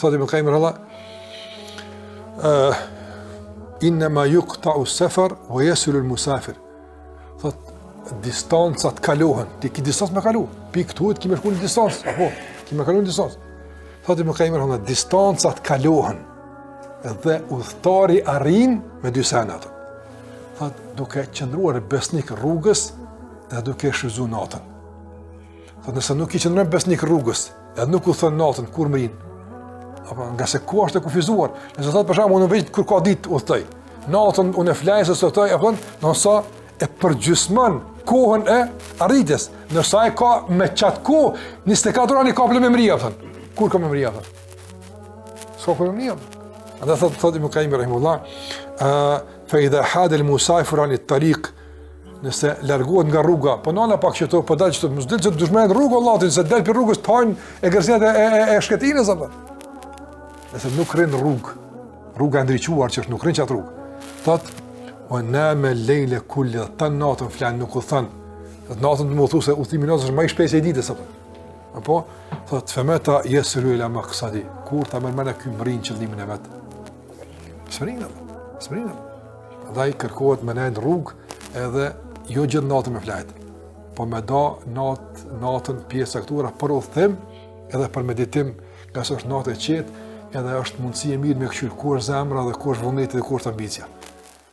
Thotë Ibn Kajim rahimehullah, uh, innema juktau sefer, ve jesilul musafir. Thotë, distancat kalohen, ti ki distancë me kalu, pi këtu ki me shku në distancë, apo, ki me kalu në distancë. Thotë Ibn Kajim rahimehullah, distancat kalohen, dhe udhëtari arrin me dy sene ato. Thotë, duke qëndruar besnik rrugës dhe duke shfrytëzu natën. Thotë, nëse nuk i qëndron besnik rrugës, edhe nuk udhëton natën, kur mrrin, apo ngase koha është e kufizuar, nëse thotë për shembull unë veç kur ka ditë udhëtoj, natën unë flej se s'udhëtoj, apo nëse e përgjysmon kohën e arritjes, ndërsa e ka me qat kohë, 24 orë ka problem me mrri, apo kur ka me mrri, apo s'ka kur me mrri, apo Andaj thotë thotë Ibn Kajimi rahimehullah, ë fa idha hada al musafir an at-tariq nëse largohet nga rruga, po nala pak qëtu, po dal qëtu, mos dil që dushmën rrugë vallahi, se del prej rrugës t'hajnë egërsinat e e e, e shkretinës apo. Nëse nuk rrin rrugë, rruga e ndriçuar që është nuk rrin qat rrugë. Thot, "Wa nama al-layla kulli tan natën flen nuk udhton." Thot natën do të thotë se udhëtimi natës është më i shpejtë se i ditës apo. Apo thot femeta yasilu ila maqsadi, kur ta merr mendja ky mrrin qëllimin e vet. S'mrrin, s'mrrin. Andaj kërkohet me nejt rrugë edhe jo gjithë natën me flajt, po me da nat, natën pjesë caktuara për udhëtim edhe për meditim, ngase është natë e qetë, edhe është mundësi e mirë me këqyrë ku është zemra dhe ku është vullneti dhe ku është ambicia.